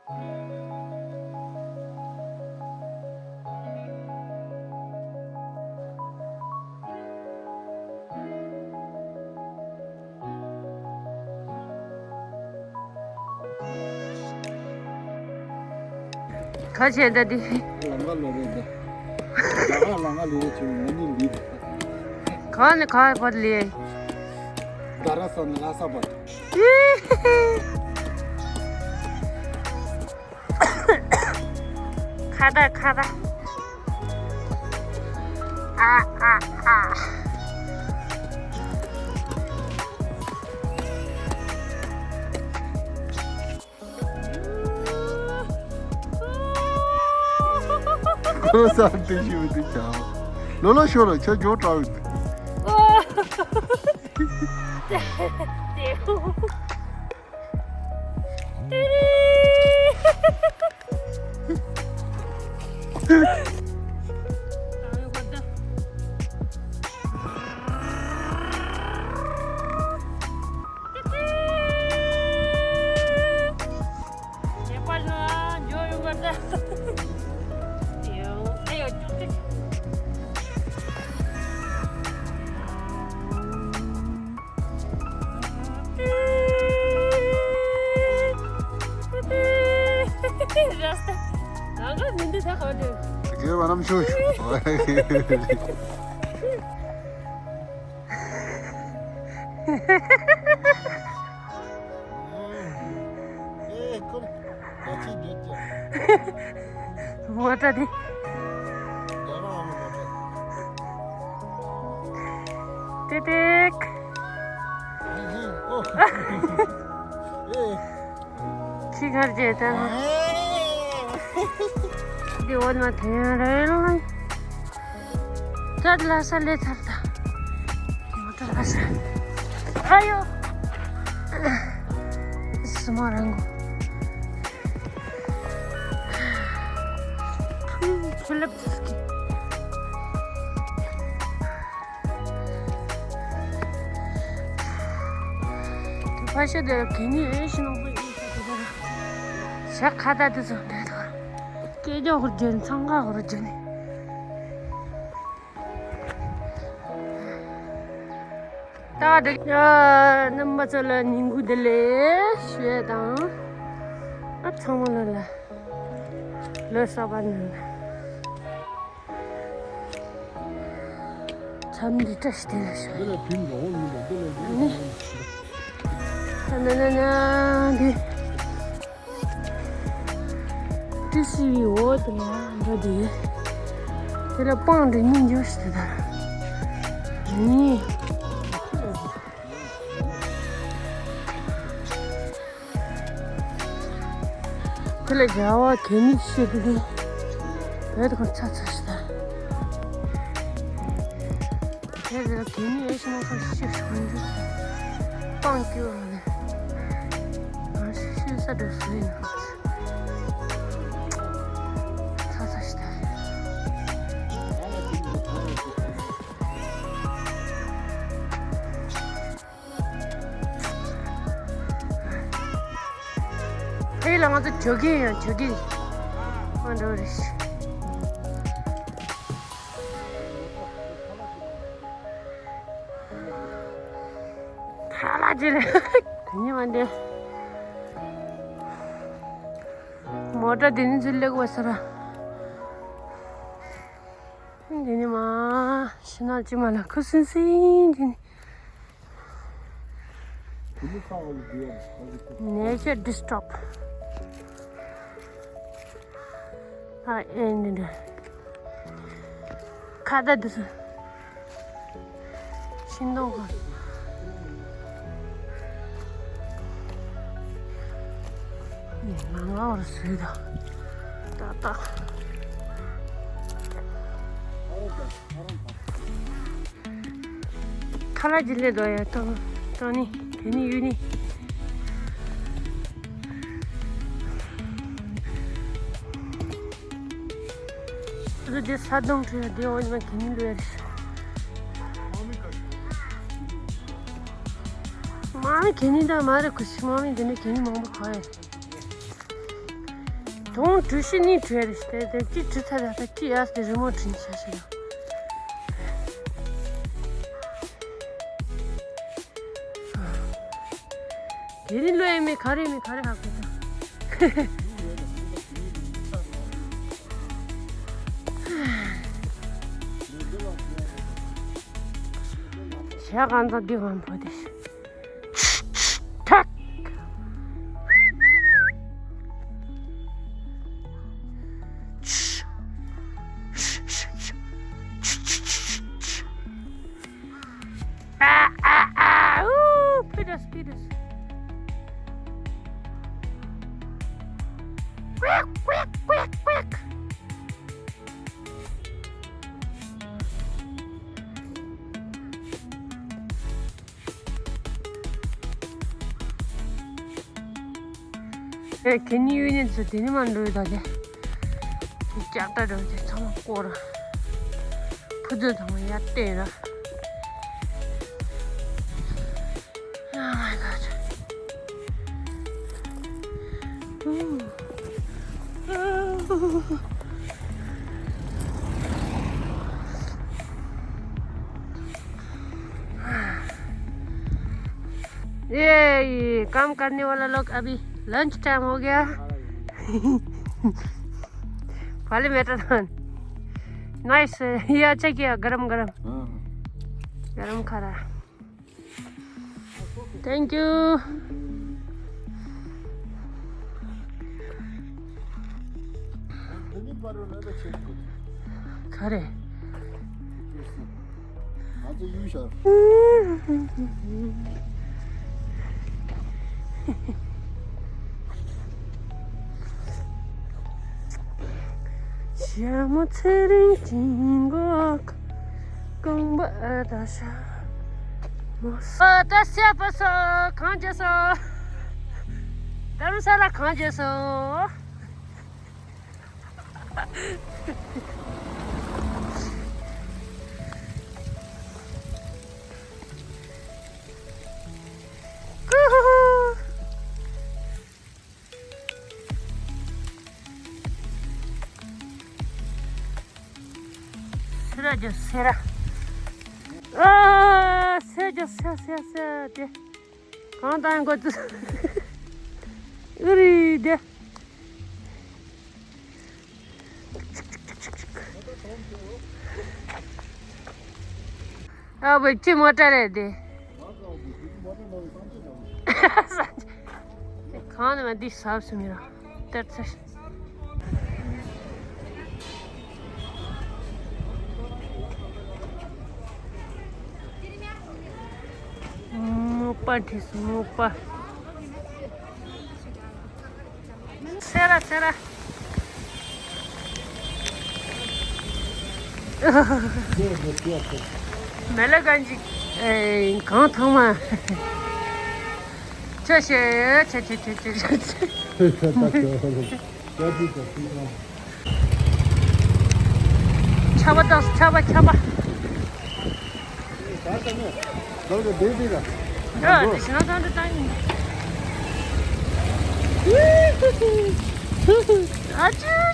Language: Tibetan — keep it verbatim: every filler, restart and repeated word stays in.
ག་བྱས་ད་འདི། ལང་ཀ་ལོ་རེད་འདི། ད་ག་ལང་ཀ་ལི་རེད་བྱུང་ང་གཉིས་ལི། ག་ནས་ག་བར་ལི། ད་ར་ས་ནས་ལྷ་ས་བར། ཁ་ད་ཁ་ད། ཨ་ཨ་ཨ། ཁོ་ས་དེ་ཞུ་དེ་ཆ། ལོ་ལོ་ཤོ་ལོ་ཆ་ཇོ་ཀྲའུ། རྒྱལ་བ་རྣམ་ཤོས། མོ་ཊ་དེ། ཏེ་ཏེག་ཁྱི་ཁར་རྗེས་ད། འདི་འོ་ན་དེ་རེད་ལ། ད་ལྷ་ས་ལས་ཚར་ད། མོ་ཊ་ལྷ་ས། ཨ་ཡོ། སི་མོ་རང་གོ། ཕུ་ཕུ་ལབ་ཙི་ཀི། དེ་ཕ་ཤ་དེ་ལ་གད་སྙིགས་ཨེ་ཤི་ནོ་པ་ཡིན་ས་དེ་ལ། ཞག་ཁ་ད་དེ་ཚོ་འདྲ་དོ། སྐད་ཅོག་ཧུར་རྒྱུ་ནི་འཚང་ཁ་ཧུར་རྒྱུ་ནི། ད་འགྲིག་ཡ། རྣམ་པ་ཚོ་ལ་ཉིན་གུང་བདེ་ལེགས་ཞུ་ཡ་དང་། ཨ་ཚང་མ་ལ་ལ། ལོ་གསར་པ་ནང་ལ། མཚམས་འདི་བཀྲ་ཤིས་བདེ་ལེགས་ཞུ། འདི་ལ་བིམ་རོགས་མི་འདུག་འདི་ལ་ཨ་ནི། ད་ན་ན་ན་འདི། ཏི་སི་བི་འོ་དེ་ལ་འགྲོ་དེ། དེ་ལ་སྤང་དེ་གཉིས་འཇོག་ཞིག་དེ་དར། ནི། དེ་ལ་རྒྱ་བ་གད་སྙིགས་ཤེས་དེ་དེ། བོད་དུ་ཁོ་ཚ་ཚ་ཞིག་དར། དེ་རེད་གད་སྙིགས་ཨེ་ཤི་མ་ཁ་ཤི་ཤི་མི་འདུག་སྤང་སྐྱོ་རུ་ནས་ང་ཤི་ཤི་ས་འགྲོ་སུ་ཡིན་ནོ། ཚ་ཚ་ཤི་ད། ཧེ་ལ་ང་ཚོ་ཇོ་གིང་ཡང་ཇོ་གིང་། ང་འགྲོ་རེད། ཁ་ལག་ཅི་རེད། དེ་ཉིད་མ་འདྲེ། མོ་ཊ་དེ་ནི་ཚུར་སླེབས་པ་ས་ར། དེ་ནི་མ་ཤི་ན་ཅི་མ་ལ་ཁུ་སིན་སིན་དེ་ནི། Nature disturb. ཨ་ཨེ་འདི་འདྲ། ཁ་བརྡ་འདི་ཚོ། ཤིང་སྡོང་ག་ནས་ང་ང་བར་བཟོས་དང་། ཏག་ཏག་ཁ་ལག་ཅིག་སླེབས་འདུག་ཡ། ཏང་ཏང་ནི་དེ་ནི་ཡུལ་ནི། ཨ་ཙི་དེ་ས་དོང་ཁྲོད་དེ་འོ་ཉི་མ་གད་སྙིགས་བླུགས་ཡ་རེད། མ་ནི་གད་སྙིགས་དང་མ་རེད་ཁུ་ཤི་མ་མི་དེ་ནི་གད་སྙིགས་མང་པོ་ག་ཡ། དུང་གྲུ་བཞི་ནི་བྲོས་རེད་ཤི། དེ་དེ་ཅི་བྲི་ཚར་ཡ་ད་ཅི་ཡ་དེ་རི་མོ་བྲིས་བྱ་ཤི་ཡ། དེ་རིང་ལོ་ཡ་མི་ག་རེ་མི་ག་རེ་ཧ་གོ་ད། ཞག་གང་ཙམ་འདི་གང་བོ་དེ་ཤི། ཐག་ཨ་ཨ་ཨ། ཨུ། ཕི་ཌོས་ཕི་ཌོས། ཀུའེག་ཀུའེག་ཀུའེག་ཀུའེག། ཨེ། ཁེ་ནི་ཡུ་ནི་ཚོ་དེ་ནི་མ་འགྲོ་ཡོད་ད་དེ། ལྕགས་དྲ་འགྲོ་དེ་ཚང་མ་བསྐོར་ར། ཕུ་ཚོ་ཚང་མ་ཡར་བཏོན་ར། Oh my god. ये, ये काम करने वाला लोग अभी लंच टाइम हो गया। पहले मेरा था। नाइस। ये अच्छा किया, गरम गरम। हाँ। गरम खा रहा। Thank you. खरे। ཞྭ་མོ་ཚེ་རིང་དཀྱིལ་འཁོར་རྐང་པ་ད་ཤ་མོ་སོ། ད་སེ་པ་སོ་གང་བྱས་སོ། དྷ་རམ་ས་ལ་གང་བྱས་སོ། ཀུ་ཧུ་ཧུ། སེ་ར་རྒྱོ་སེ་ར། ཨ། སེ་རྒྱོ་སེ་སེ་སེ་དེ། གང་བཏང་དགོས་ཚུལ། ཨུ་རི་དེ། ཨ་བུ་ཅི་མོ་ཊ་རེད་དེ། གང་ནས་མ་འདི་ཟབ་སུ་མི་ར་ཏར་ཚེ། མོ་པ་ཁྲིས་མོ་པ། སེ་ར་སེ་ར། མེ་ལ་གན་ཇི། ཨེ། གང་ཐང་མ། ཆ་ཤེ་ཆ་ཆ་ཆ་ཆ་ཆ། ཆ་བ་དང་ཆ་བ་ཆ་བ། ད་ལྟ་ནས་ལོག་ཏུ་བསྡད་དེ་ལ། ཡ། དེ་ཤིང་ཐང་དུ་བཏང་ཡིན། ཨ་ཅུ་